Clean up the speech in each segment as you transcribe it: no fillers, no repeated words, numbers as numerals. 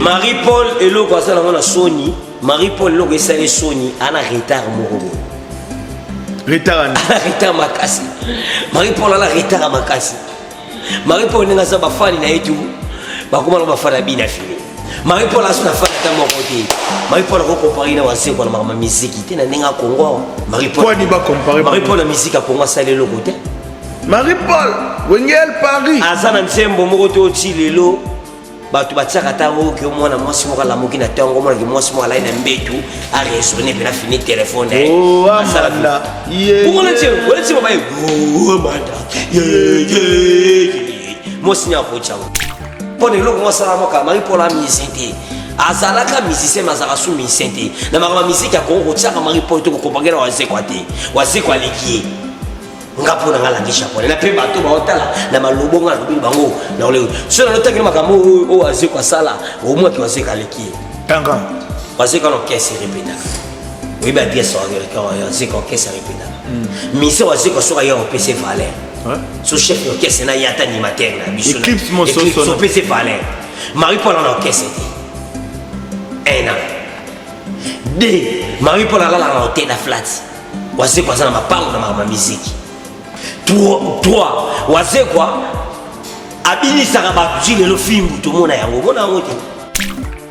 Marie Paul eloko aza nango na soni. Marie Paul eloko esali soni ana retard moko boye. Retard ana retard makasi. Marie Paul ana retard makasi. Marie Paul ndenge aza bafani na ye tu bakoma na bafani ya bina fili. Marie Paul aza na fani ata moko te. Marie Paul akokompare na Wazekwa na makambo ya miziki te na ndenge ya Congo awa. Marie Paul Marie Paul na miziki ya Congo asali eloko te. Marie Paul Wengel Paris aza na nzembo moko te oti lelo bato batiaka ata oyo mwana mwasi moko alamuki na ntongo omonaki mwasi moko alai na mbetu araisonne mpe nafini telefone na ye oh, bongo baye amanda mwasi ni akotyango mpo na eloko mwasi asala moka Marie Paul amusicien te azalaka musicien me azalaka su musicien te na makambo ya miziki ya kongo kotiaka Marie Paul te kokompangela Wazekwa te. Wazekwa aleki ye. Nga mpo na nga langi japonais na mpe bato baotala na malobo nga nalobi bango na oleo so nalotaki na makambo oyo oyo Wazekwa asala omwaki Wazekwa aleki ye. Tanga Wazekwa na orchestre erepetaka, oyebi adresse Wazekwa orchestre erepetaka. Musicien Wazekwa soki aya opesa valeur, so chef d'orchestre na ye ata animateur na biso Eclipse. Opesa valeur. Marie Paul na orchestre te un an deux. Marie Paul alalaka na hotel na flat. Wazekwa aza na mapango na makambo ya miziki. Trois, Wazekwa abinisaka bato ti lelo fimbu tomona yango, omona yango te.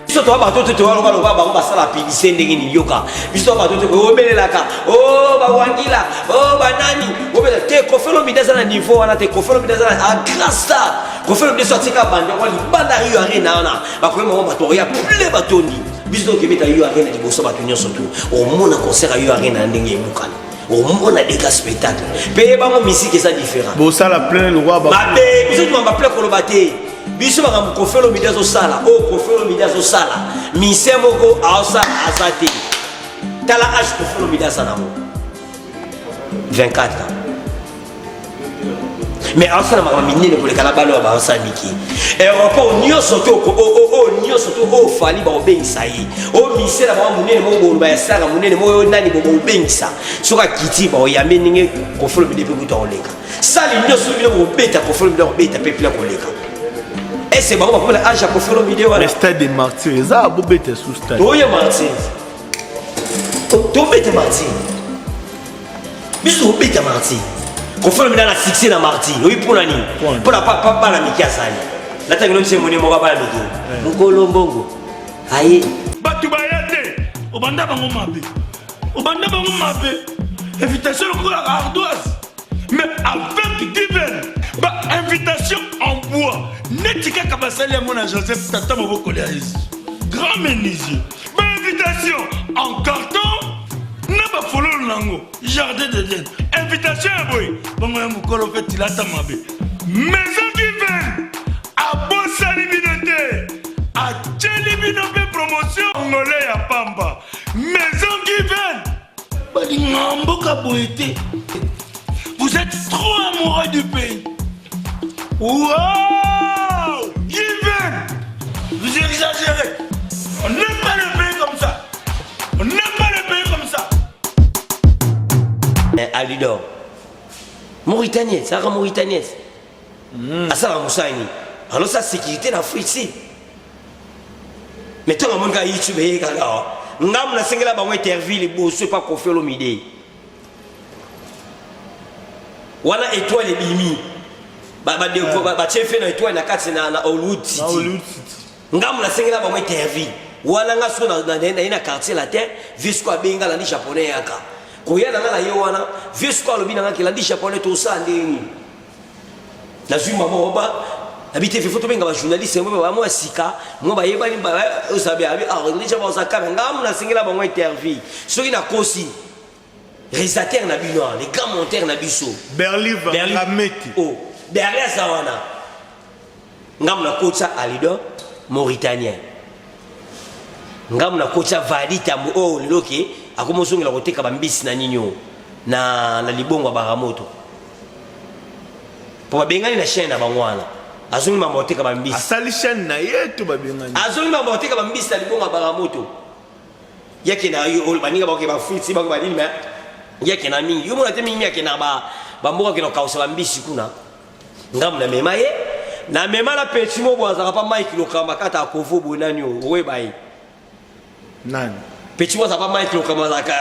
Biso toa bato te toyaloka lokola bango basala publicité ndenge nini. Yoka, biso toa bato te obelelaka o bawangila o banani obela te. Koffi Olomide aza na niveau wana te. Koffi Olomide aza na grand star. Koffi Olomide so atika bande yango libanda Rio Arena wana, bakoyema bango bato oya ple batondi. Biso tokebeta Rio Arena liboso bato nyonso tu omona concert ya Rio Arena na ndenge ebukana, omona dega spectacle mpe yebango musique eza différent. Bosala plein lokwa. Mabe biso tuma baple koloba te. Biso makambo Koffi Olomide azosala, oyo Koffi Olomide azosala, musicien moko aosala aza te. Tala age Koffi Olomide aza nango 24 ans, mais aosala makambo minene koleka na bana oyo baosala miki. Aéroport nyonso te oyo nyonso te oyo Fally baobengisa ye, oyo musicien na bango monene moko boloba ya sara monene moko oyo nani boobengisa, soki akiti baoyambe ndenge Koffi Olomide mpe kuta koleka sali nyonso bino kobeta. Koffi Olomide kobeta mpe pila koleka ese bango bakomela age ya Koffi Olomide wana. Mais stade de Martyr eza bobeta sous stade. Toya Martyr, tobeta Martyr, biso tobeta Martyr. Koffi Olomide na succès na Martyr oyi mpona nini? Mpona bana mike azali natangi no nsemoni moko bana mike mokolo mbongo aye. Bato baya te, obanda bango mabe, obanda bango mabe, invitation lokola ardoise. Mais avec Given, ba invitation en bois neti kaka basali yango na Joseph tata mobokoli ya Yesu, grand menuisier, ba invitation en carton na bafololo nango jardin d'Eden, invitation ya boye bongo ya mokolo mpe tilata mabe. Maison Given abosani bino te, atieli bino mpe promotion ngole ya pamba. Maison Given balingaka mboka boye te. Vous êtes trop amoureux du pays. Wow, Given, vous exagérez. On n'aime pas le pays comme ça, on n'aime pas le pays comme ça. Alidor mauritanien, azalaka mauritanien, asalaka mosala nini? Alosa sécurité na Afrique si. Mais ntango amoni kaka YouTube eye kaka awa, ngambo nasengela bango interview liboso epa Koffi Olomide wana, étoile ebimi, batie fe na étoile na kati na Hollywood City. Ngambo nasengela bango interview wana, nga so naye na Quartier Latin, vieux siko abenga Landi Japonais yaka koya na nga na ye wana. Vieux siko alobi na nga ke Landi Japonais tosala ndenge nini? Nazwi mama oba nabi te fefo tobenga bajournaliste yango bamwa ya sika mwa bayebani ozabe abi deja baoza kaka. Ngambo nasengela bango interview, soki nakosi réalisateur na bino les grands monteurs na biso. Berli Vangameti. Oh, Berli aza wana. Ngambo nakotisa Alidor mauritanien, ngambo nakotisa Vadi Tambo oyo lelo ke akomi ozongela koteka bambisi na nini oyo na libongo ya Baramoto mpo babengani na chaîne na bango wana, azongi mambo koteka bambisi. Asali chaîne na ye to babengani? Azongi mambo koteka bambisi na libongo ya Baramoto. Yake na yo baninga bakoke bafuti bako banini, me yake na mingi yo mona te mingi akendaka bamboka akenda kokausa bambisi kuna. Ngambo na mema ye. Na mema na petit moko azalaka pa Mike Lokamba kata akovo boye nani oyo oyeba ye. Nani? Petit moko azalaka pa Mike Lokamba azalaka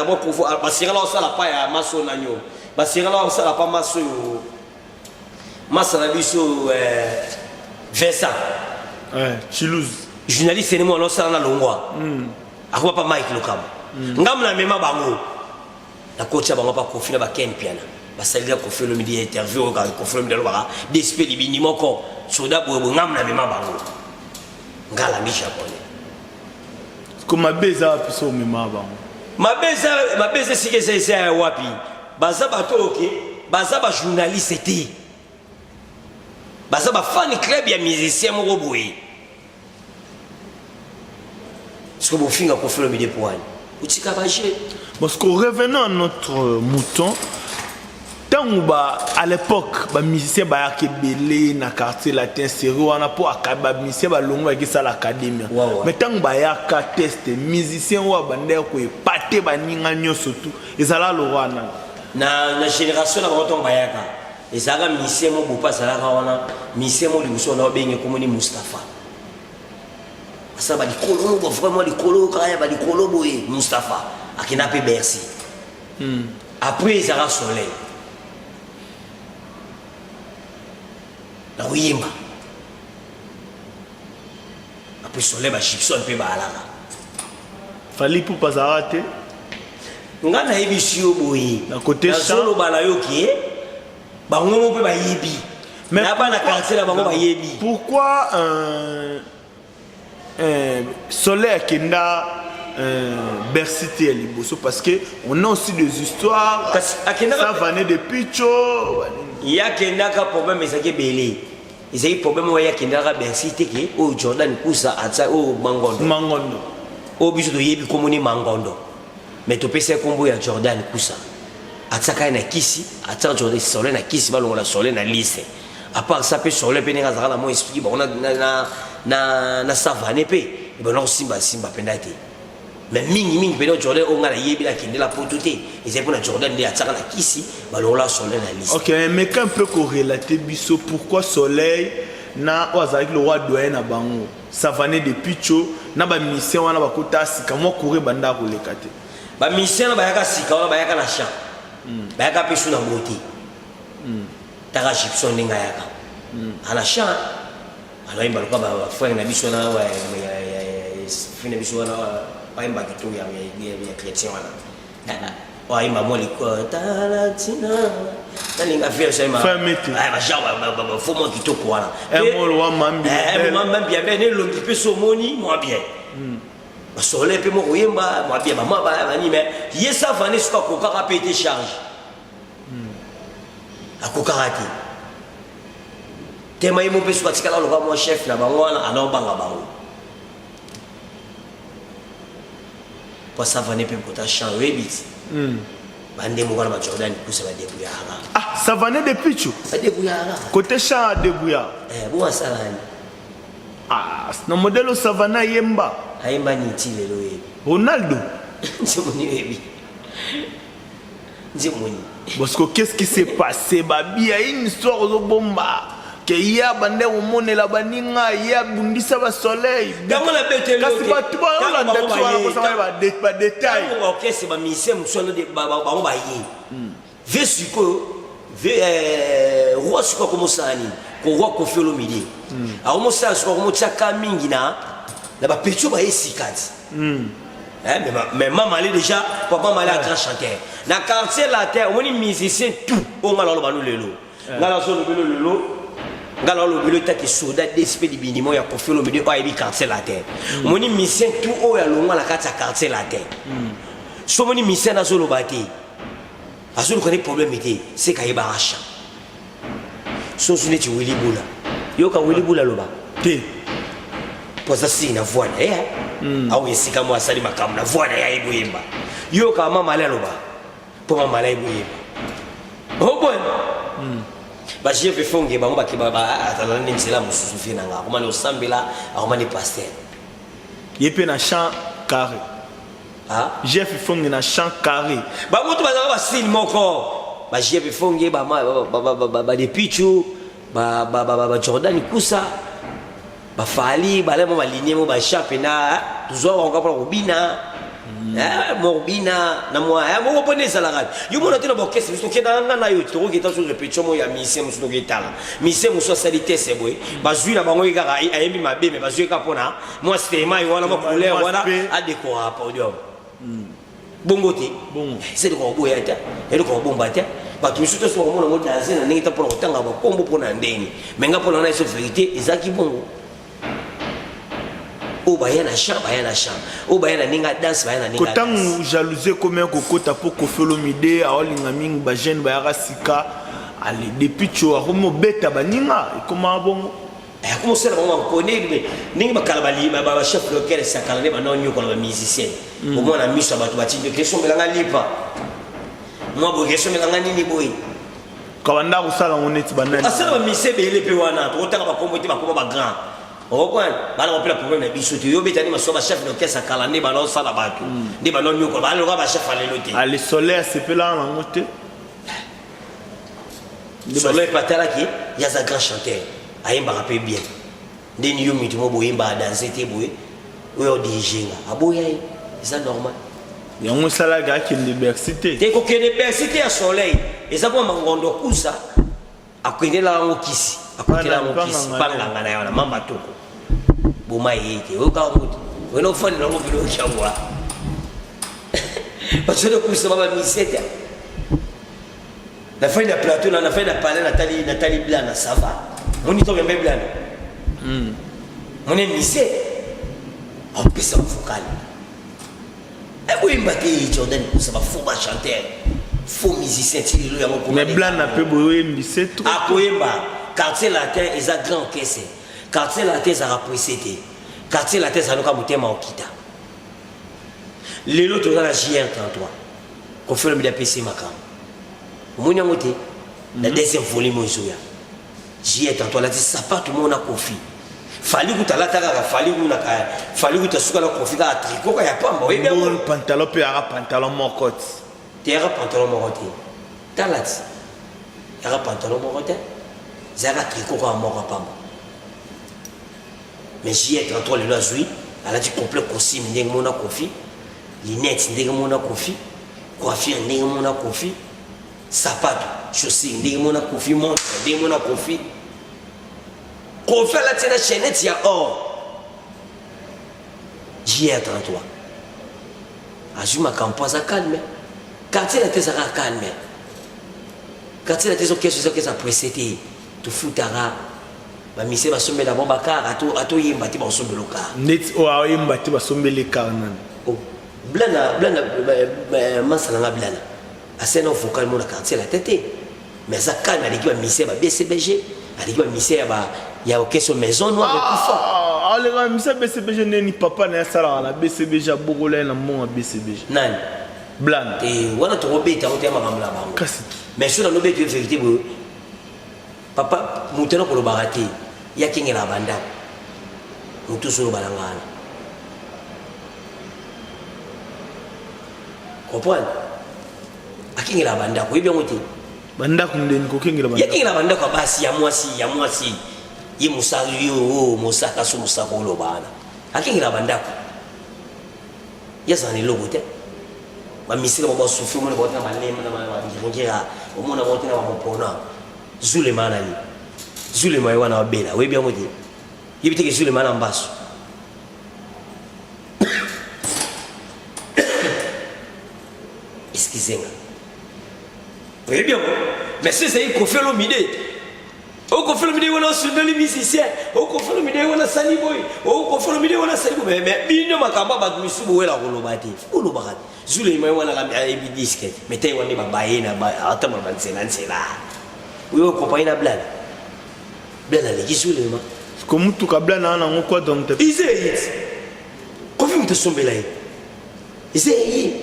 mwa kovo basirala osala pa ya maso nani oyo. Basirala osala pa maso oyo. Masa na biso eh, Vincent. Eh, Chilouz. Journaliste ne mwana osala na longwa. Akoma pa Mike Lokamba. Ngamu na mema bango. Nakotia bango pa Koffi na ba Ken Mpiana. Basaleli ya Koffi Olomide ya interview oyo kaka Koffi Olomide alobaka DSP libindi moko soda boye boye ngamu na mema bango. Ngala mi japonais. Ko mabe eza wapi so omema bango? Mabe eza mabe eza esika eza eza ya wapi? Baza bato oyo ke baza ba journaliste te. Baza ba fan club ya musicien moko boye. Siko bofinga Koffi Olomide po wani? Otika ba jeu. Parce que revenons à notre mouton, ntango ba à l'époque ba musicien bayaka ebele na quartier latin série wana mpo ba musicien balongo bayaki sala academia mais ntango bayaka test musicien oyo abandaki koepate baninga nyonso tu ezala lokwa nani na, na génération na bango ntango bayaka ezalaka musicien mo bopa azalaka wana musicien mo liboso wana obenge komoni Mustapha asala balikolo moko vraiment likolo kaka ya balikolo boye Mustapha akenda mpe Bercy après ezalaka soleil na koyemba après soleil bagipson mpe baalaka Fally Ipupa azalaka te nga nayebisi yo boye Na côté chant. nazoloba na yo ke bango mo mpe bayebi Mais na bana quartier na bango bayebi pourquoi Soleil akenda Bercy te ya liboso parce que on a aussi des histoires Kasi akendaka- Savane de Picho ye akendaka problème ezalaki ebele ezalaki problème oyo ye akendaka Bercy te ke oyo Jordan Kusa atia oyo Mangondo Mangondo oyo biso toyebi komoni Mangondo mais topesa ye nkombo ya Jordan Kusa atiaka ye na kisi atiaka Jordan Soleil na kisi balongola Soleil na lise à part ça mpe Soleil mpe ndenge azalaka na mwa esprit bango na Savane mpe ebanda kosimbasimba mpenza te mais mingimingi mpenza Jordan oyo ngai nayebi nakendela poto te ezali mpona Jordan nde atiaka na kisi balongola Soleil na lise. Ok, mais quand un peu korelate biso pourquoi Soleil na oyo azalaki le roi doyen na bango Savane de Picho na bamusicien wana bakota sika mwa courant ebanda koleka te? Bamusicien wana bayaka sika wana bayaka na champ, bayaka mpe su na beauté. Taka Gibson ndenge ayaka ana champ anayemba lokola bafrère na biso wana frère na biso wana bayemba kitoko ya chrétien wana oyo ayemba mwa tala ntina nalinga frère so ayemba Frère Mete. bagenre fo mwa kitoko wana. Un mot wa mambi. Mambi ya bien elongi mpe so omoni mwa bien basoleil mpe moko koyemba mwa bien bamwa bani mais ye Savane soki akokaka mpe ete charge akokaka te tema ye mo mpe soki atikala loka mwa chef na bango wana anaobanga bango po Savane mpe kota champ oyebi ti bandembo wana baJordan Kusa badébrouillaka. Ah, Savane de Picho. Badébrouillaka. Côté chant à débrouillard. Bo asala nini? Ah, na modèle Savane ayemba. Ayemba nini ti lelo oyebi? Ronaldo. Nzemoni oyebi nzemoni? Parce que qu'est-ce qui s'est passé babi ya une histoire ozobomba ke ye abande komonela baninga ye abundisa basoleil. Yango nabeteli. Kasi bato baolanda biso wana kosala badetail. Ntango baorchestre bamusicien mosusu wana bango baye ve sikoyo ve roi sikoyo akomosala nini ko roi Koffi Olomide akomosala sikoyo akomotiaka mingi na bapetits oyo baye sika ti. Hein, mais Mama Ale déjà, papa Mama Ale est grand chanteur. Na quartier latin, on est musicien tout. On a le lelo. Nga na zo lobelo lelo. Nga na lobelo taki soda DSP di binimo ya Koffi Olomide o ayebi quartier latin. On est musicien tout o ya longwa na kati ya quartier latin. So moni musicien na zo loba te. Azoluka ne problème te, c'est kayeba chant. So so neti Willy Bula. Yoka Willy Bula loba. Te. Po aza sili na voix na ye aoyo esika mo asali makambo na voix na ye ayebi oyemba. Yoka mama Ale aloba mpo mama Ale ayebi oyemba oboye bagf fonge bango azala nde nzela mosusu vie na nga akomani osambela akomani pasteur. Ye mpe na champ carré. Ah? Jeff Fonge na champ carré. Bango to bazalaka basile moko bagf fonge badepichu. Ba ba ba ba Jordan Kusa ba Fally ba lemo ba ligne mo ba chape na tozwa bango mpona kobina eh, mwa kobina na mwa eh, moko mpo nde ezalaka yo mona te na baorchestre mosusu tokendaka nga na yo tokoketa so répétition moko ya musicien mosusu toketala musicien mosusu asali tese boye bazwi na bango ye kaka ayembi mabe me bazwi ye kaka mpona mwa stemai wana mwa couleur wana adekora podium bongo te eza eloko koboya te eloko kobomba te bato misusu toso bakomona yango danse na ndenge ta mpona kotanga bakombo mpona ndenge me nga mpona na eso verité ezalaki bongo oyo baya na champ baya na champ oyo baya na ndenge ya danse baya na ndenge kotango jalousie ekomi ya kokota mpo Koffi Olomide aolinga mingi bajeune bayaka sika ale depuis tio akomi obeta baninga ekomaka bongo Akoma osala bango bakone ndenge bakala ba chef d'orchestre ya kala nde banda onyokola ba musicien mm. omona miso ya bato batindi kesombela nga lipa mwa boye kesombela nga nini boye kabanda kosala yango neti banani asala bamise ebele mpe wana tokotanga bakombo te bakoma bagrand okokwani bana bapela problème na biso te yo obetani masolo bachef d'orchestre ya kala nde banda osala bato mm. nde banda onyokola bana lokola bachef ya lelo te ale soleil asepelaka nango te Solo epe atalaki ye aza grand chanteur ayembaka mpe bien ndeni yo mitu mo boyembaka danse te boye oyo odirige nga aboya ye eza normal yango esalaka akende bercy te te kokende bercy te ya soleil eza mpo mangondo kusa akendelaka yango kisi akotela yango kisi panganga na ye wana mamba toko boma ye te oyoka yango te oyena ofandela yango biloko yango basole kusa babamisie te Na fin na plateau na na fin na palais na tali na tali blana ça va. Moni to yambe blana. Mm. Moni mise. Apesa vocal. Ekoyemba te Jordan Kusa ba faux ba chanteur. Faux musicien ti lelo yango Mais blana pe boyembi c'est trop. Akoyemba quartier latin eza grand orchestre. Quartier latin ezalaka pressé te. Quartier latin ezalaka motema okita. Lelo toza na JR 33. Koffi Olomide apesi makambo. Omoni yango te? Na mhm. deuxième volume oyo ezoya. JR 33 alati sapatu moko na Koffi. Fally kuta alata kaka Fally kuna ka Fally kuta suka na Koffi kaka tricot ka ya pamba oyebi yango. Pantalon pe yaka pantalon moko te. Te yaka pantalon moko te. Tala ti. Yaka pantalon moko te. Ezalaka tricot kaka moko ya pamba. Mais JR 33 lelo azui alati complet costume ndenge mona Koffi, lunette ndenge mona Koffi, coiffure ndenge mona Koffi, sapato, chaussure ndenge mona Koffi, montre ndenge mona Koffi. Koffi alati na chaînette ya or. JR 33 azui makambo aza calme. Quartier na te ezalaka calme. Quartier na te ezokesa ezokesa pressé te. Tofutaka Ba musiciens basombela bango ba car ato ato yemba te bakosombela car. Ndeti oyo ayemba te basombeli car nani? Oh blana blana masa na nga blana asali na vocal mona quartier la tete mais aza calme aleki ba musiciens ba BCBG aleki ba musiciens ya ba ya orchestre maison noire ekufa. Ah, aleka musicien BCBG neni papa na ye asalaka na BCBG abokola ye na mbongo ya BCBG. Nani? Blana. Te wana tokobeta yango te ya makambo na bango. Kasi mais soki nalobeti yo verité boye Papa moto wana kolobaka te ye akengelaka ba ndako moto ozoloba na nga wana comprendre akengelaka ba ndako oyebi yango te bandako ndeni kokengela ye akengelaka ba ndako ya basi ya mwasi ya mwasi ye mosaka yo oh, mosaka so mosaka oloba wana akengelaka ba ndako ye azala na eloko te bamisila bango basufri omona bango te na malema na bangirangira omona bango te na bamopona zulema nani zulema ye wana abela oyebi yango te yebi teke zulema na mbasu excuse nga oyebi yango mais so ezali Koffi Olomide Koffi Olomide wana osundoli musicien Koffi Olomide wana asali boye Koffi Olomide wana asali boye mais bino makambo ya bato misusu bowela koloba te olobaka te Zulema ye wana ayebi disque te mais taye wana babaye na atambola banzela nzela oyo compagnie na blana blana aleki Zulema ko mutuka blana wana yango kwa donc te ize ye ti Koffi moto asombela ye eza ye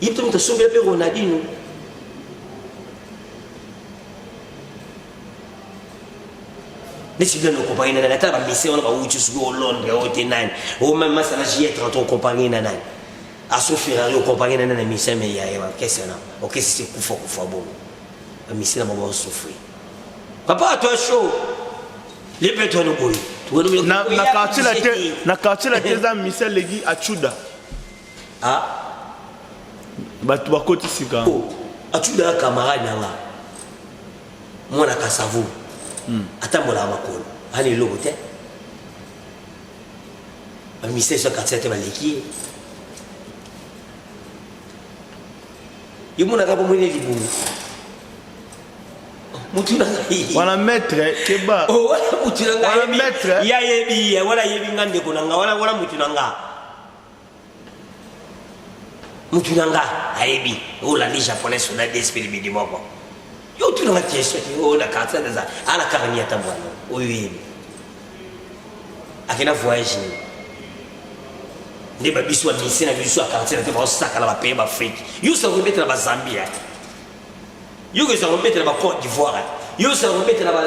ye mpe moto asombela mpe Ronaldinho neti bino okompare na nani ata bamise wana bawuti soki o londres oyo te nani o meme masala jie 30 okompare na nani aso ferrari okompare na nani na mise me ya orchestre na orchestre se kufa kufa bongo bamise na bango basouffrir. Papa toi chaud. Les pétrole boye. Na, na quartier la te, na quartier la te eza Michel Legui Achuda. Ah. Bato bakoti sika. Oh, Achuda camarade na nga. Mwana Kasavu. Atambolaka makolo. Ana eloko te. Ba Michel sur quartier te baleki ye. Yo monaka bomoni libumu. Mutu na ngai. Wana maître keba. Oh, wana mutu na ngai. Wana maître. Ya yebi, wana yebi nga ndeko na nga, wana wana mutu na nga. Mutu na nga ayebi. Olandi japonais soda DSP libidi moko. Yo tuna nga question te oyo na quartier naza ala kaka ni ata mwana oyo yebi. Akenda voyage nini? Nde ba biso ba musicien na biso ya quartier na te baosakana ba pays ba Afrique. Yo osaka kobetela ba Zambie. Yo kozala kobetela ba Côte d'Ivoire. Yo ozala kobetela ba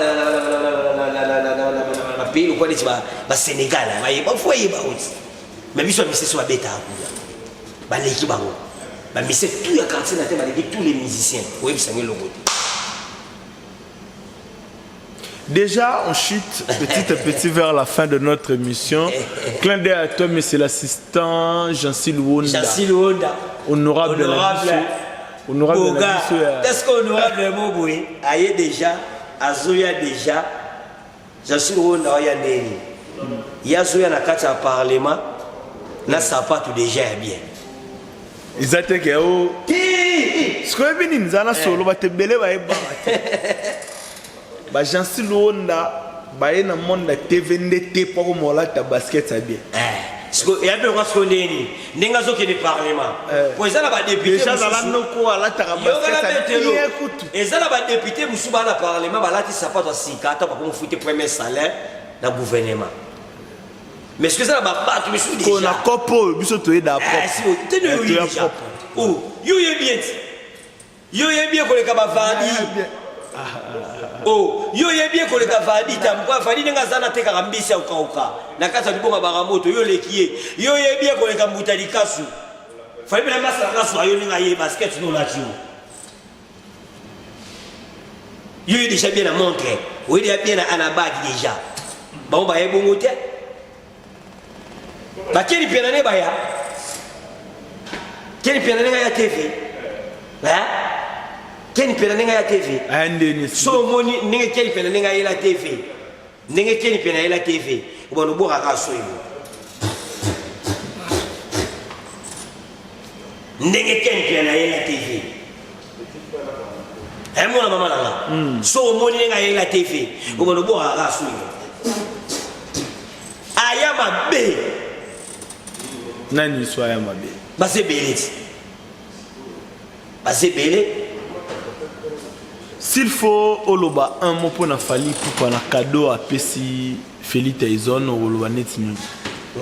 pays lokola neti ba Sénégal. Bayeba fo yeba oti. Mais biso ba musicien so babetaka kuna. Baleki bango. Ba musicien tout ya quartier na te baleki tous les musiciens. Oyebisa ngo eloko te. Déjà, on chute petit à petit vers la fin de notre émission. Clin d'œil à toi, monsieur l'assistant Jancy Luonda. Jancy Luonda. Honorable. Honorable. Honorable. Boga. Est-ce qu'honorable Moboué aye déjà, Azoya déjà, Jancy Luonda oya ndeni. Yazoya na kati ya parlement, na sapatu déjà ya bien. Eza te ke o sikoyo yebi nini eza na solo bato ebele bayebaka te ba Jancy Luonda baye na monde ya TV nde te mpo akoma kolata basket ya bien. Ya mpe lokwa sikoyo ndeni ndenge azokende parlement po eza na badepute Déjà azala noko alataka basket ya bien kutu. Eza na badepute mosusu baa na parlement balati sapato ya sika ata bakomofuti premier salaire na gouvernement. Mais soki eza na babato misusu Ko na kopo oyo biso toyeda propre. Te Eh, oyebi toya déjà. propre. Oh, yo oyebi ete yo oyebi ye koleka bavandi. Oh, yo oyebi ye koleka vadi tampo vadi ndenge aza natekaka mbisi ya kokauka na kati ya libonga bakamoto yo oleki ye. Yo oyebi ye koleka mbuta likasu fali mpena masala kasu ayo ndenge aye basket no olati yo. Yo oyebi déjà bien na montre, oyebi déjà bien na anabag déjà. Bango baye bongo te. Bakeli pena ne baya. Keli pena ne ya TV. Hein? Keli pena ne ya TV. Aya ndeni. So omoni ndenge keli pena ndenge ayela TV. Ndenge keli pena ayela TV. Obano bora ka so yo. Ndenge keli pena ayela TV. Eh mwana mama na nga. So omoni ndenge ayela TV. Obano bora ka so yo. Aya mabe. Nani so aya mabe? Baza ebele ti. Baza ebele. S'il faut oloba un mot mpona Fally Ipupa na cadeau apesi Feli Tyson, oloba neti nini?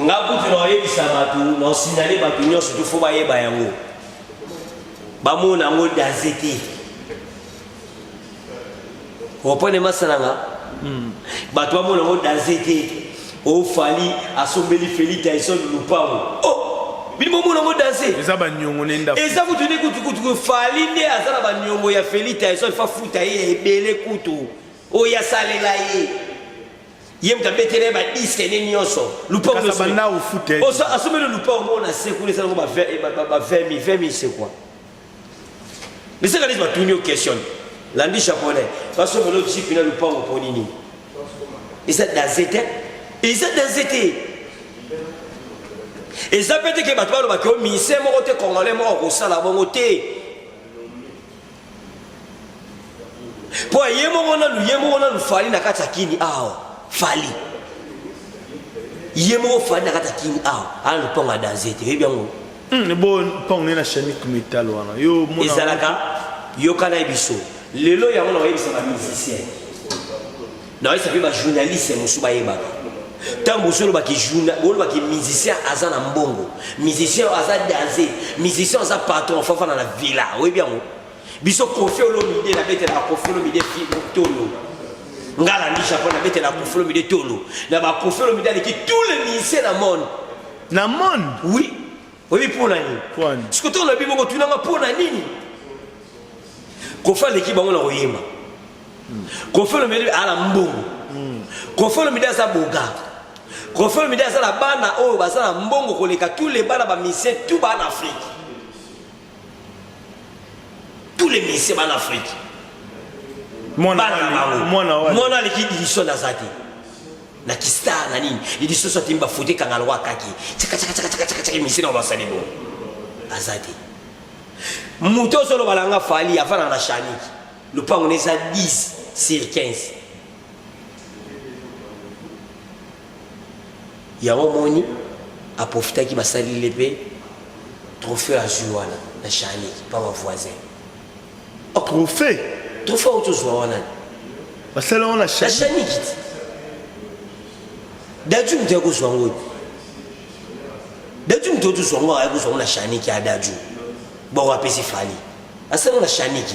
Nga kutu na oyebisa bato, na osignale bato nyonso tu fo bayeba yango. Bamona yango daze te. Opone masala nga. Bato bamona yango daze te. O Fally asombeli Feli Tyson lupango. Oh, bino bomona yango daze. Eza baniongo ne ndafu. Eza kutu nde kutu kutu Fally nde aza na baniongo ya Feli Tyson fa futa ye ya ebele kutu. Oyo asalela ye. Ye moto abetela ye ba disque ne nyonso. Lupango Kasa nyonso. banda ofuta ye. Oso asombeli lupango moko na se kuna ezalaka ba 20 000, 20 000 c'est quoi? Mais c'est quand batuni yo question. Landi japonais, basombeli yo jeep na lupango mpo nini? Eza daze te. Eza daze te. Eza pe te ke bato balobaka yo musicien moko te congolais moko akosala bongo te. Po ye moko nanu, ye moko nanu Fally na kati ya kini awa. Fally. Ye moko Fally na kati ya kini awa. Ana lupango ya daze te. Oyebi yango? Bo lupango ne na chamique metal wana. Yo mona ezalaka yokana ye biso. Lelo yango na oyebisa ba musicien. Na oyebisa pe ba journaliste mosusu bayebaka. Tango bozolobaki journa-, bolobaki musicien aza na mbongo, musicien aza danger, musicien aza patron, faut afanda na villa. Oyebi yango? Biso Koffi Olomide na betelaka Koffi Olomide fi tolo. Ngala ndi Japon na betelaka Koffi Olomide tolo. Na ba Koffi Olomide aleki tous les musiciens na monde. Na monde? Oui. Oyebi mpo na nini? Mpo na nini? Sikoyo ntango nalobi bongo, tunanga mpo na nini? Koffi aleki bango na koyemba. Koffi Olomide aza na mbongo. Koffi Olomide aza boga. Koffi Olomide aza na bana oyo baza na mbongo koleka tous les bana ba musiciens tout ba na Afrique. Tous les musiciens ba na Afrique. Mwana Bana bango. mwana wali. Mwana aleki Didison aza te. Na kistar na nini? Didison so atimba fote kanga lokwa kaki. Chaka chaka chaka chaka chaka chaka musicien na basali bongo. Aza te. Moto ozoloba na nga Fally avanda na Shaniki. Lopango na eza 10 sur 15. Yango moni aprofitaki basalile mpe trophée azwi wana na Shaniki pa ba voisin. Oh, trophée? Trophée oyo tozwa wana. Basala wana na Shaniki. Dadju moto ya kozwa yango. Dadju moto tozwa yango ya kozwa yango na Shaniki ya Dadju. Bongo apesi Fally. Asala na Shaniki.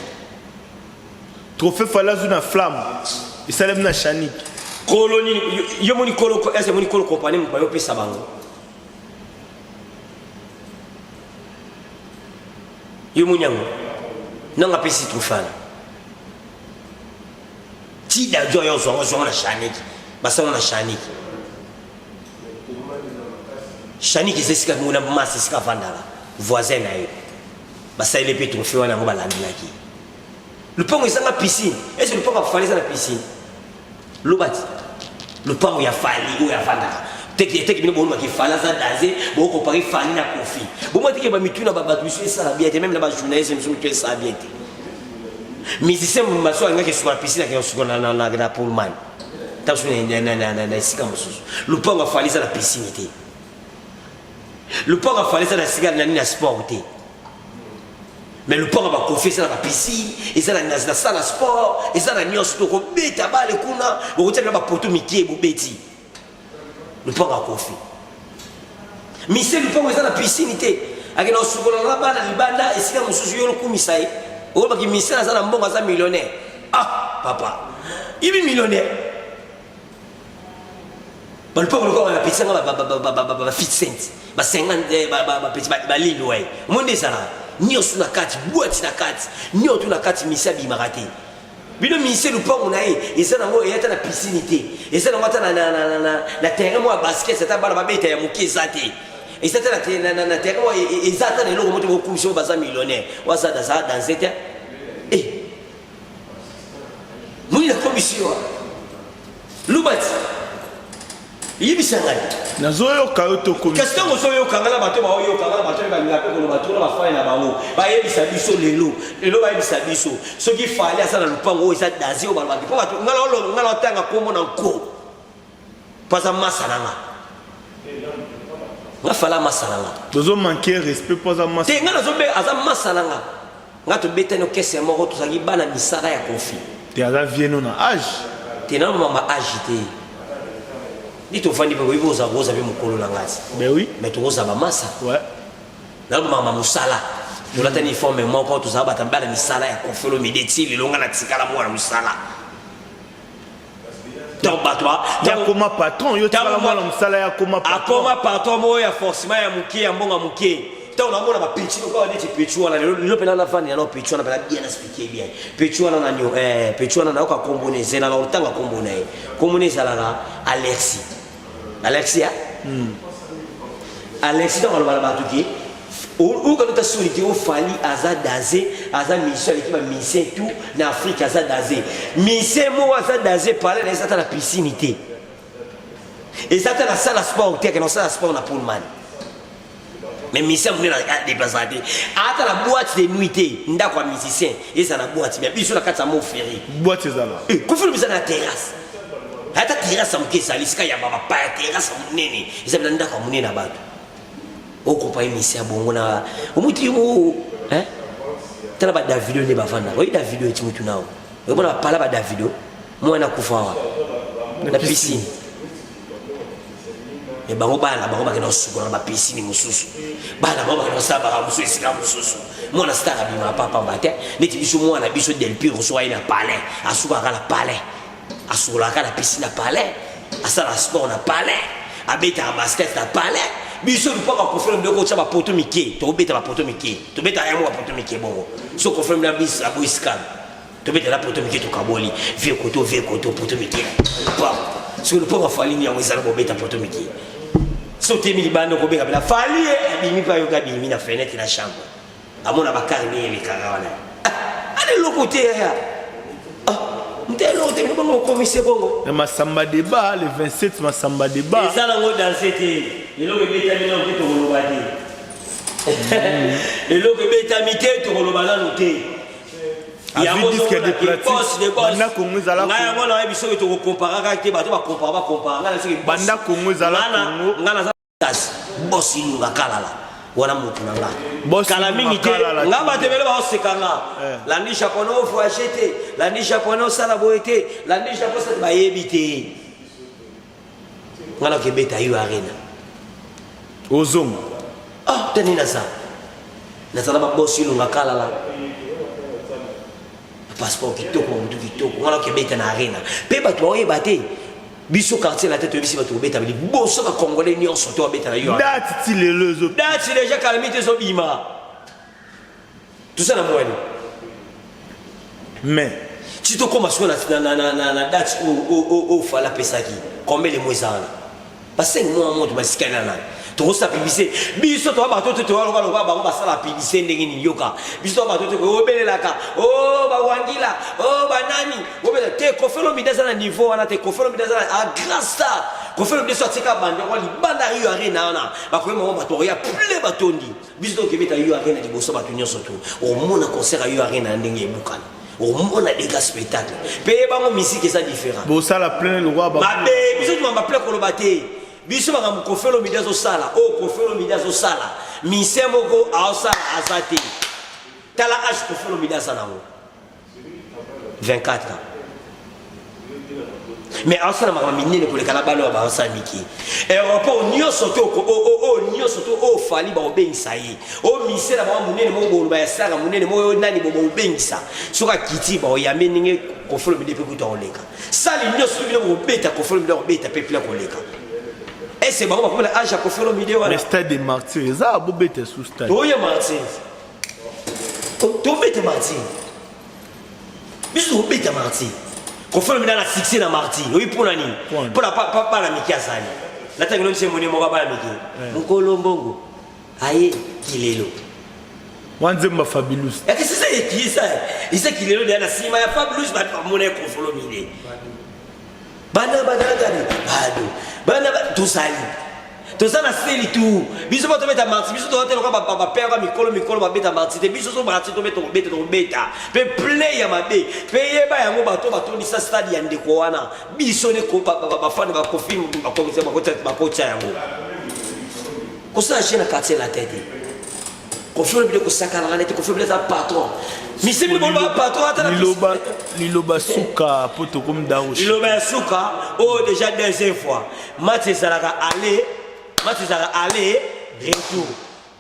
Trophée Fally azwi na flamme. Esalemi na Shaniki. Kolo nini yo moni kolo ese moni kolo compagnie moto bayo pesa bango. Yo moni yango. Nanga pesi trophée wana. Ti Dadju ayo zwa zwa na Shaniki. Basala na Shaniki. Shaniki eza esika mona masi esika avandaka voisin na ye. Basaleli mpe trophée wana yango balandelaki. Lupango ezanga piscine. Est-ce que lupango ya Fally eza na piscine? Lobati. Lupango ya Fally oyo avandaka. Teke teke bino bolobaki Fally aza danger, bo comparer Fally na Koffi. Bomoi teke ba mituna ba bato misu esala bien te, même na ba journaliste misu mitu esala bien te. Musicien maso alingaki suka na piscine akenda suka na na na na Pullman. Tanso na na na na esika mosusu. Lupango ya Fally eza na piscine te. Lupango ya Fally eza na esika na nini na sport te. Mais lupango ba Koffi eza na ba piscine, eza na na salle ya sport, eza na nyonso tokobeta bale kuna, bokotia na ba poto mike bobeti. Lupango ya Koffi. Mise lupango eza na piscine te. Akenda kosukola na bana libanda esika mosusu yo lokumisa ye. Olobaki mise aza na mbongo aza millionnaire. Ah papa. Ibi millionnaire. Balupango lokola ba petit nga ba ba ba ba ba fit cent. Ba 50 ba ba ba petit ba lili ouais. Monde ezala nyonso na kati, boîte na kati, nyonso na kati mise abimaka te. Bino mise lupango na ye eza nango eya ata na piscine te. Eza nango ata na na na na na terrain moko ya basket ata bana babeta ya moke eza te. Eza ata na na na terrain moko eza ata na eloko moko te bokumisa baza millionnaire. Waza daza danse te. Eh. Moni nakomisi yo. Lubati. Yebisa ngai. Nazoyoka yo tokomi. Kasi ntango ozoyoka ngai na bato baoyoka ngai na bato oyo balinga mpe koloba tuna bafani na bango bayebisa biso lelo lelo bayebisa biso soki Fally aza na lupango oyo eza daze oyo balobaki mpo bato ngai naotanga nkombo na nko mpo aza masa na nga nga Fally masa na nga tozo manquer respect mpo aza masa te ngai nazobe aza masa na nga nga tobetani okese moko tozalaki bana misala ya Koffi te aza vieux no na age te na mama age te ndi tovandi mpe oyebi ozala koza mpe mokolo na ngai ben oui mais tokozala bamasa ouais na mama mosala tolatani uniforme moko tozala bata bana misala ya Koffi Olomide ti lelo nga natikala mwana mosala donc bato yakoma patron yo tikala mwana mosala yakoma patron akoma patron moko ya forcément ya moke ya mbongo ya moke ntango namona bapetit lokola neti petit wana lelo lelo mpena nafandi nano petit wana mpena bien expliqué bien petit wana nani petit wana nayoka kombo na ezela na otanga kombo na ye kombo na ezalaka Alexi Alexi ya Alexi ntango aloba na bato ke okana ota soni te oFally aza daze aza musicien aleki bamusicien tout na Afrique aza daze musicien moko aza daze pale na eza ata na piscine te eza ata na salle ya sport te akende kosala sport na Pullman mais musicien monene adéplacaka te ata na boîte de nuit te ndako ya musicien eza na boîte mais biso na kati ya moferi boîte ezala Koffi eza na terrasse ata terrasse ya moke ezali esika yamba bapaya terrasse ya monene eza na ndako ya monene ya bato okompaye musicien ya bongo na omuti yo tala badavido nde bavandaka oyi Davido eti mutu nao oyebona bapala badavido mwana akufa awa na piscine me bango bana bango bakenda kosukola na bapiscine mosusu bana bango bakenda kosala baka mosusu esika mosusu mwana star abimaka papamba te neti biso mwana biso Delpire so aye na palais asukaka na palais asukolaka na piscine na palais asalaka sport na palais abetaka basket na palais biso lupaka Koffi biloko otya bapoto mike tobeta bapoto mike tobeta yango bapoto mike bongo so Koffi na biso aboyisikana. Tobetela poto mike tokaboli vie koto vie koto poto mike lopango. Soki lopango afali ni yango ezala kobeta poto mike. So otemi libanda okobenga mpena fali ye abimi mpe ayoka abimi na fenêtre na chambre. Amona bakari ndenge elekaka wana. Ah, ana eloko te yaya. Ah, nte eloko te bino bongo okomise bongo. Na Masamba Deba le 27 Masamba Deba. Eza nango danse te. Eloko ebetami nano te tokoloba te. Eloko ebetami te tokoloba nano te. Yango disque de platine. Banda Congo ezala ngai yango nayebi soki tokokomparaka te bato bakompara bakompara ngai na soki banda Congo ezala Congo ngai naza kasi boss ilunga kalala wana motu na nga kala mingi te nga bato ebele baoseka nga eh. landi japonais ovoyage te landi japonais osala boye te landi japonais bayebi te nga nakebeta yo arena ozonga ah te nini naza nazala babosi ilunga kalala passeport kitoko bamutu kitoko nga nakebeta na arena mpe bato baoyeba te biso quartier la te toyebisi bato kobeta liboso ba congolais nyonso to babeta na yo date ti lelo ezo date deja kalami te ezobima toza na mwani mais ti tokóma sikoyo na date oyo fala apesaki combien de mois eza wana ba 5 mois moto basikali na nani tokosala publicité biso toa bato te toa lokola lokola bango basala publicité ndenge nini yoka biso toa bato te obelelaka o oh, bawangila o oh, banani obela te Koffi Olomide aza na niveau wana te Koffi Olomide aza na grand star Koffi Olomide so atika bande yango libanda Rio Arena wana bakoyema bango bato bakoya ple batondi biso tokebeta Rio Arena liboso bato nyonso to omona concert ya Rio Arena na ndenge ebukana omona dega spectacle mpe yebango musique eza différent bosala plein lokwa mabe biso tuma plein koloba te biso makambo Koffi Olomide azosala oyo oh, Koffi Olomide azosala misien moko aosala aza te tala age Koffi Olomide aza nango 24 ans mais aosala makambo minene koleka na bana oyo baosala mike aéroport nyonso to oyo nyonso to oyo fali baobengisa ye oyo mise na bango monene moko boloba ya sara monene moko oyo nani bobaobengisa soki akiti baoyambe ndenge Koffi Olomide mpe kuta koleka sali nyonso to bino bokobeta Koffi Olomide akobeta mpe pila koleka ese bango bakomi na age ya Koffi Olomide wana stade de martyr eza bobeta sous stade toya martyr tobeta martyr biso tobeta martyr Koffi Olomide na succès na martyr oyi mpona nini mpona bana mike azali natangi no nsemoni moko bana mike mokolo mbongo aye kilelo mwa nzembo ya Fabilous yakisisa ekisa eza kilelo deya na nsima ya Fabilous bato bamona ye Koffi Olomide bana banagani bado bana tozali toza na seli tu biso mpo tobeta marti biso toza te lokola bapere mikolo mikolo babeta marti te biso so marti tobeta tokobeta tokobeta mpe play ya mabe mpe yeba yango bato batondisa stade ya ndeko wana biso nde bafani bakofi bakotya yango kosala je na quartier latin te Koffi Olomide kosakanaka nete Koffi Olomide aza patron mise bino boloba patron ata na liloba liloba suka po tokomi darush liloba ya suka oyo déjà deuxième fois match ezalaka aller match ezalaka aller retour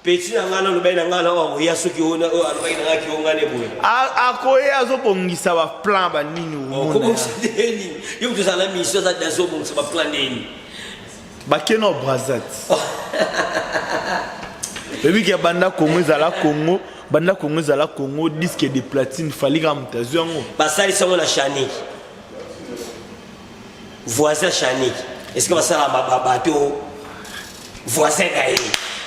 petit na ngai nalobaki na ngai na oyo akoya soki oyo alobaki na ngai kio ngai nde boye akoya azobongisa baplan banini okobongisa ndeni yo moto ozala na mission aza dazo obongisa baplan ndeni bake na brazat oyebi ke banda congo ezala congo banda congo ezala congo disque de platine fali kaka moto azwi yango basalisi yango na chanik voisin chanik esika basala bato voisin na ye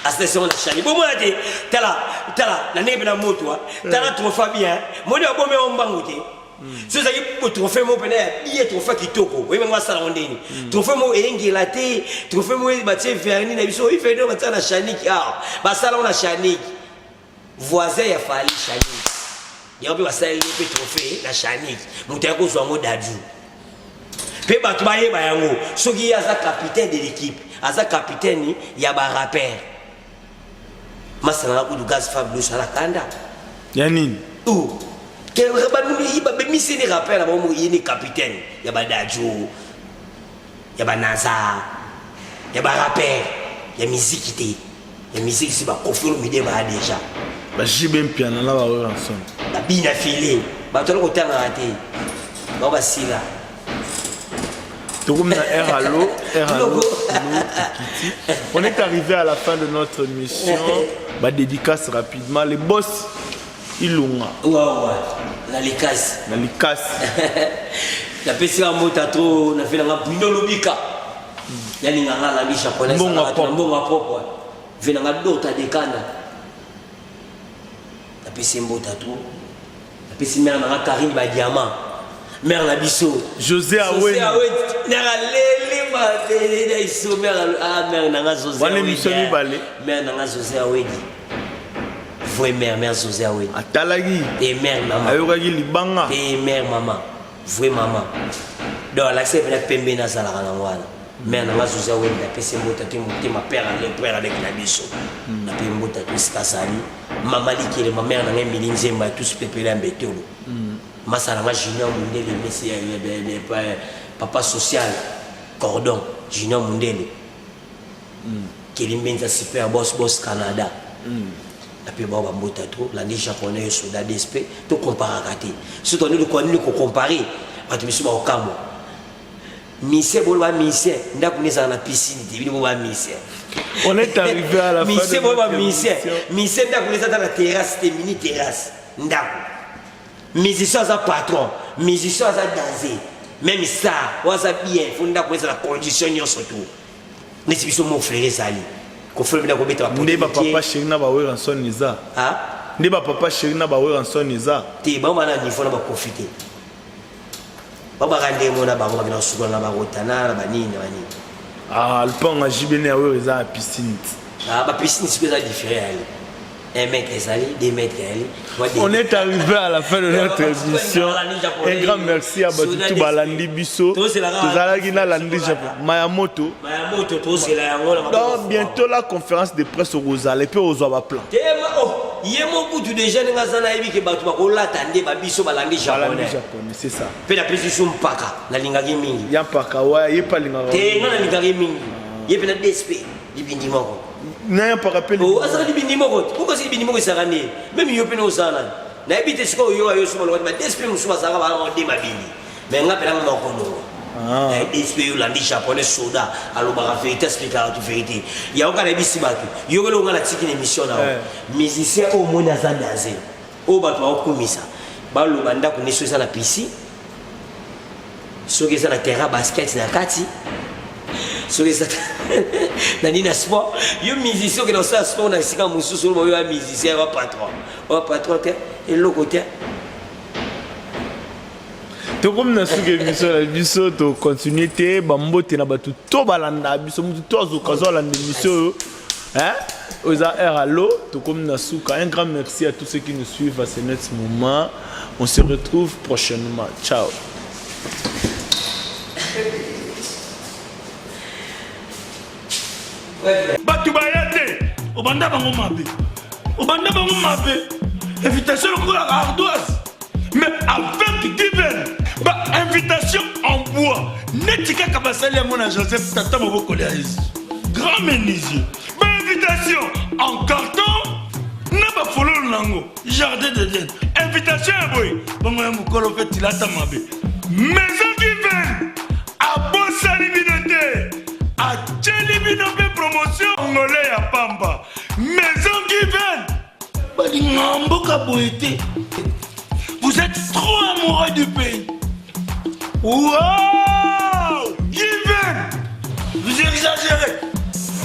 asalisi yango na chanik bomona te tala tala na ndenge mpe na moto tala trofa bien moni abomi yango mbangu te so ezalaki trophée moko mpena ya biye trophée kitoko oyebi yango asala yango ndeni trophée moko eyengela te trophée moko batie verni na biso oyi verni oyo batia na chanik awa basala yango na chanik voisin ya fali chanik yango mpe basaleli ye mpe trophée na chanik moto ya kozwa yango dadu mpe bato bayeba yango soki ye aza capitaine de l'équipe aza capitaine ya barappeur masana kudu gaz fabulous alakanda ya nini babemisi ni rappeur na bango ye ni capitaine ya badajo ya banaza ya barappeur ya miziki te ya miziki si baKoffi Olomide baya déjà baJB Mpiana na baWerrason babina file bato ala kotangaka te bango basila tokomi na air allo air allo on est arrivé à la fin de notre mission badédicace rapidement les boss. Ilunga. Wawa na likasi. Na likasi. Napesi nga mota trop na fela nga Bruno Lubika. Yalinga nga langi japonais. Mbongo propre. Mbongo propre. Vela nga Dota Dekana. Napesi mbota trop. Napesi mère na nga Karine ba diamant. Mère na biso. José Aweni. José Aweni. Mère aleli mabe na iso mère ah mère na nga José. Wana émission mibale. Mère na nga José Aweni. Vrai mère, mère José Aweni. Atalaki. Te mère mama. Ayokaki libanga. Te mère mama. Vrai mama. Donc alakisi epena pembe nazalaka nango wana. Mère na nga José Aweni napesi mbota te motema père ale père aleki na biso. Nape mbota to esika azali. Mama Likele, ma mère na nga Emily Nzemba ya tous pepele ya Mbetolo. Masa na nga Junior Mundele Messi papa social cordon Junior Mundele. Kelly Mbenza super boss boss Canada. Nape bao bambota to landi japonais yo soda DSP to comparaka te. Surtout nini ko nini ko comparer bato misusu bakokamwa. Musicien bolo ba musicien ndako nde ezala na piscine te bino bo ba musicien. On est arrivé à la fin. Musicien bolo ba musicien. Musicien ndako nde ezala na terrasse te mini terrasse ndako. Musicien aza patron, musicien aza danger. Même star, oyo aza bien, faut ndako ezala condition nyonso tout. Neti biso mo frère ezali. Kofela bina kobeta ba Nde ba papa chéri na ba Werrason eza. Ah? Nde ba papa chéri na ba Werrason eza. Te ba bana niveau na ba profiter. Babaka ndenge mona bango bakenda kosukola na barotana na banini na banini. Ah, lupango ya JB na ya Wera eza na piscine. Ah, ba piscine sikoyo eza différent ya ye. 1 mètre ezali, 2 mètres ezali. On est arrivé à la fin de notre émission. Un grand merci à bato tout balandi biso. Tozalaki na landi Japon. Mayamoto. Mayamoto tozela yango na Donc bientôt la conférence de presse okozala et puis ozwa ba plan. Tema oh ye mobutu déjà ndenge aza nayebi ke bato bakolata nde babiso balandi japonais. Japonais, c'est ça. Mpe napesi biso mpaka nalingaki mingi. Ya mpaka wa ye mpe alingaka. Te nga nalingaki mingi. Ye mpe na DSP libindi moko. Na ya mpaka mpe. Oh azalaka libindi moko. Pourquoi si libindi moko ezalaka nde? Meme yo mpe na ozala nani? Nayebi te sikoyo yo ayo soma lokati ba DSP mosusu bazalaka ba de mabindi. Mais nga mpe nanga moko longo. Ah. DSP yo landi japonais soda alobaka vérité expliquaka tout vérité. Yango kaka nayebisi bato. Yo kele onga natiki na émission na yo. Musicien oyo omoni aza danger. Oyo bato bakokumisa. Baloba ndako nyonso eza na piscine. Soki eza na terrain basket na kati. Soki eza na nini na sport. Yo musicien okenda kosala sport na esika mosusu oloba oyo ya musicien wa patron. Wa patron te eloko te. Tokomi na suka émission na biso tocontinue te bambote na bato to balanda biso motu to azoka azo alanda émission oyo hein oza heure allo tokomi na suka. Un grand merci à tous ceux qui nous suivent à ce net moment. On se retrouve prochainement. Ciao. Bato baya te obanda bango mabe obanda bango mabe invitation lokola ardoise mais avec given ba invitation en bois neti kaka basali yango na Joseph tata mobokoli ya Yesu grand menuisier ba invitation en carton na bafololo nango jardin d'Eden invitation ya boye bongo ya mokolo mpe tilata mabe maison given abosani bino te atieli bino mpe promotion ngole ya pamba maison given balinga mboka boye te. Vous êtes trop amoureux du pays. Wow! Given! Vous exagérez.